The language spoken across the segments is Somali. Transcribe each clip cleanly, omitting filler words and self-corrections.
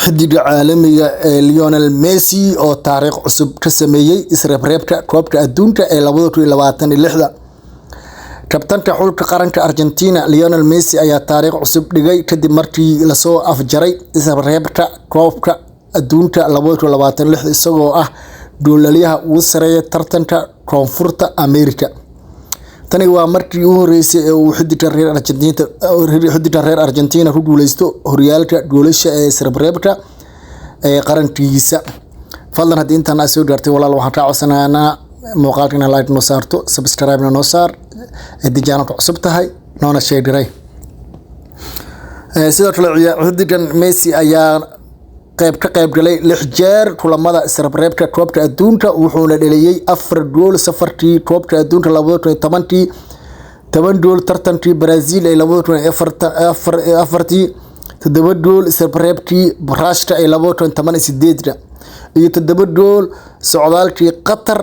Xiddiga caalamiga ee Lionel Messi oo taariikh cusub ka sameeyay isreebreebka Koobka Adduunka ee 2026. Kabtanka xulka qaranka Argentina Lionel Messi ayaa taariikh cusub dhigay kadib markii lasoo afjaray isreebreebka Koobka Adduunka 2026 isagoo ah goolhayaha ugu sarreeya tartanka Koonfurta Ameerika. Tani waa markii ugu horeysay ee uu xiddiga reer Argentina ku guuleysto horyaalka goolasha ee isreebreebka ee qarankiisa. Fadlan haddii intaan aad soo gaartay, walaal, waxaan kaa codsanaynaa muuqaalka inaad like noo saarto, subscribe noo saar haddii channelka cusub tahay, noona share garay. Sidoo kale xiddigan Messi ayaa ka qayb galay lix jeer kulamada isreebreebka Koobka Adduunka, wuxuuna dhaliyay afar gool safarkii Koobka Adduunka 2010-kii, 10 gool tartankii Brazil ee 2004-tii, 7 gool isreebreebkii Ruushka ee 2018-ka iyo 7 gool socdaalkii Qatar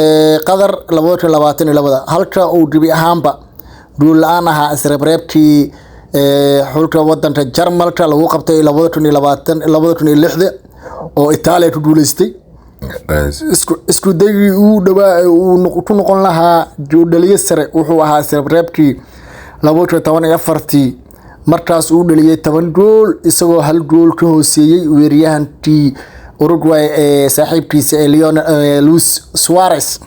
ee Qatar 2022, halka uu gebi ahaanba gool la'aan ahaa isreebreebkii xulka wadanka Jarmalka lagu qabtay 2020, 2006 oo Itaaliya ku guuleystay. Isku daygii ugu dhawaa ee uu ku noqon lahaa gooldhaliye sare wuxuu ahaa isreebreebkii 2014-tii, markaas uu dhaliyay 10 gool, isagoo hal gool ka hooseeyay weeraryahankii Uruguay ee saaxiibkiisa ee Lionel Luis Suarez.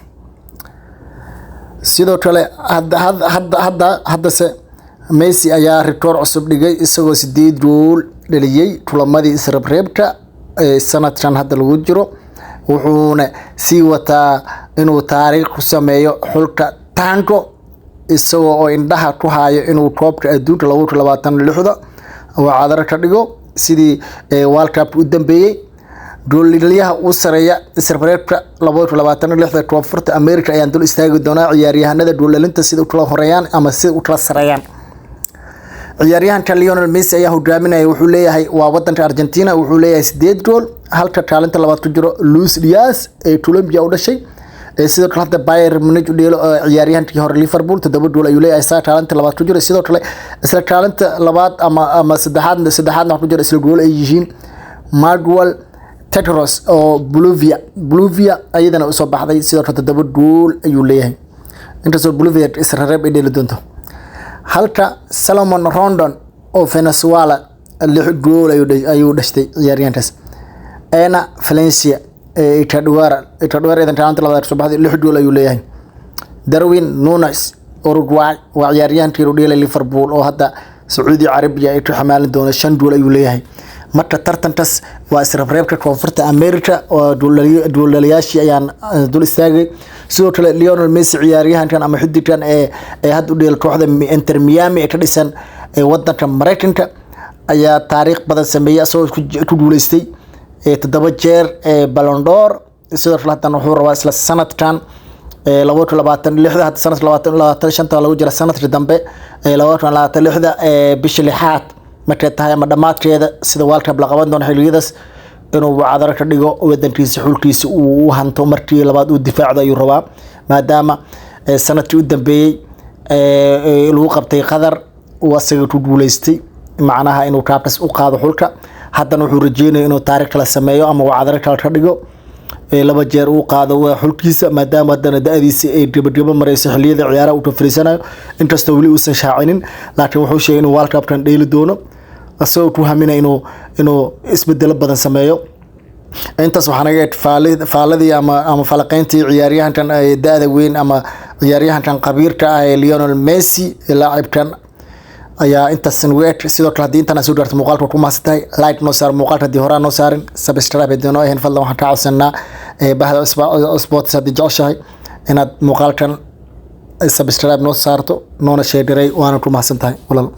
Sidoo kale haddase Messi ayaa rikoor cusub dhigay, isagoo 8 gool dhaliyay kulamadii isreebreebka ee sanadkan hadda lagu jiro, wuxuuna sii wataa inuu taariikh ku sameeyo xulka Tango, isagoo oo indhaha ku hayo inuu Koobka Adduunka 2026 uu cadaro ka dhigo sidii World Cup u dambeeyey. Gooldhaliyaha ugu sareeya isreebreebka 2026 Koonfurta America ayaan dul istaagi doonaa, ciyaaryahanada gooldhalinta sida u kala horeeyaan ama sida u kala sareeyaan. Ciyaaryahanka Lionel Messi ayaa hogaaminaya, wuxuu leeyahay, waa wadanka Argentina, wuxuu leeyahay 8 gool, halka kaalinta labaad ku jiro Luis Diaz ee Colombia u dhashay, ee sidoo kale hadda Bayern Munich u dheelo, ciyaaryahankii hore Liverpool, 7 gool ayuu leeyahay, isaga kaalinta labaad ku jiro. Sidoo kale isla kaalinta labaad ama saddexaadna ku jiro, isla gool ay yihiin, Miguel Trigueros oo Bolivia ayadana usoo baxday, sidoo kale 7 gool ayuu leeyahay, inkastoo Bolivia isreeb ay dheeli doonto, halka Salomon Rondon oo Venezuela 6 gool ayuu dhashtay ciyaaryahankaas. Enner Valencia ee Ecuador idan kaalinta labaad kasoo baxday, 6 gool ayuu leeyahay. Darwin Nunez, Uruguay, waa ciyaaryahankii u dheelay Liverpool oo hadda Sacuudi Carabiya ay ku xamaalin doono, 5 gool ayuu leeyahay. Marka tartankaas waa isreebreebka Koonfurta America oo gooldhaliyaashii ayaan dul istaagay. Sidoo kale Lionel Messi, ciyaaryahankan ama xiddigan ee hadda u dheela kooxda Inter Miami ee ka dhisan ee wadanka Mareykanka, ayaa taariikh badan sameeyay, isagoo ku guuleystay 7 jeer ee Ballon d'Or. Sidoo kale haddana wuxuu rabaa isla sanadkan 2026-da, hadda sanadka 2025-ta lagu jira, sanadka dambe ee 2026-da ee bisha lixaad markay tahay ama dhammaadkeeda, sida World Cup la qaban doono xilliyadaas, inuu wacdaro ka dhigo wadankiisa, xulkiisa uu u hanto, markii labaad uu difaacdo ayuu rabaa, maadaama sanadkii u dambeeyey lagu qabtay Qatar uu asaga ku guuleystay, macnaha inuu kaabkas u qaado xulka. Haddana wuxuu rajeynaya inuu taariikh kala sameeyo ama wacdaro kale ka dhigo, 2 jeer uu qaado waa xulkiisa, maadaama haddana da-diisa ay gabagabo mareyso xilliyada ciyaaraha uu ka fariisanayo, inkastoo weli uusan shaacinin, laakiin wuxuu sheegay inuu World Cupkan dheeli doono, isagoo ku haminaya inuu isbedelo badan sameeyo. Intaas waxaa naga eg faaladii ama falaqeyntii ciyaaryahankan ee da-da weyn ama ciyaaryahankan khabiirka ah ee Lionel Messi. Laacibkan ayaa intaas nagu eg. Sidoo kale haddii intaan soo gaarto muuqaalka, ku mahadsan tahay. Like noo saar muuqaalka haddii horaa noo saarin, subscribe haddii noo ahayn. Fadlan waxaan kaa codsanaa, bahda sports, haddii jeceshahay inaad muuqaalkan subscribe noo saarto, noona share garay, waana ku mahadsan tahay, walaal.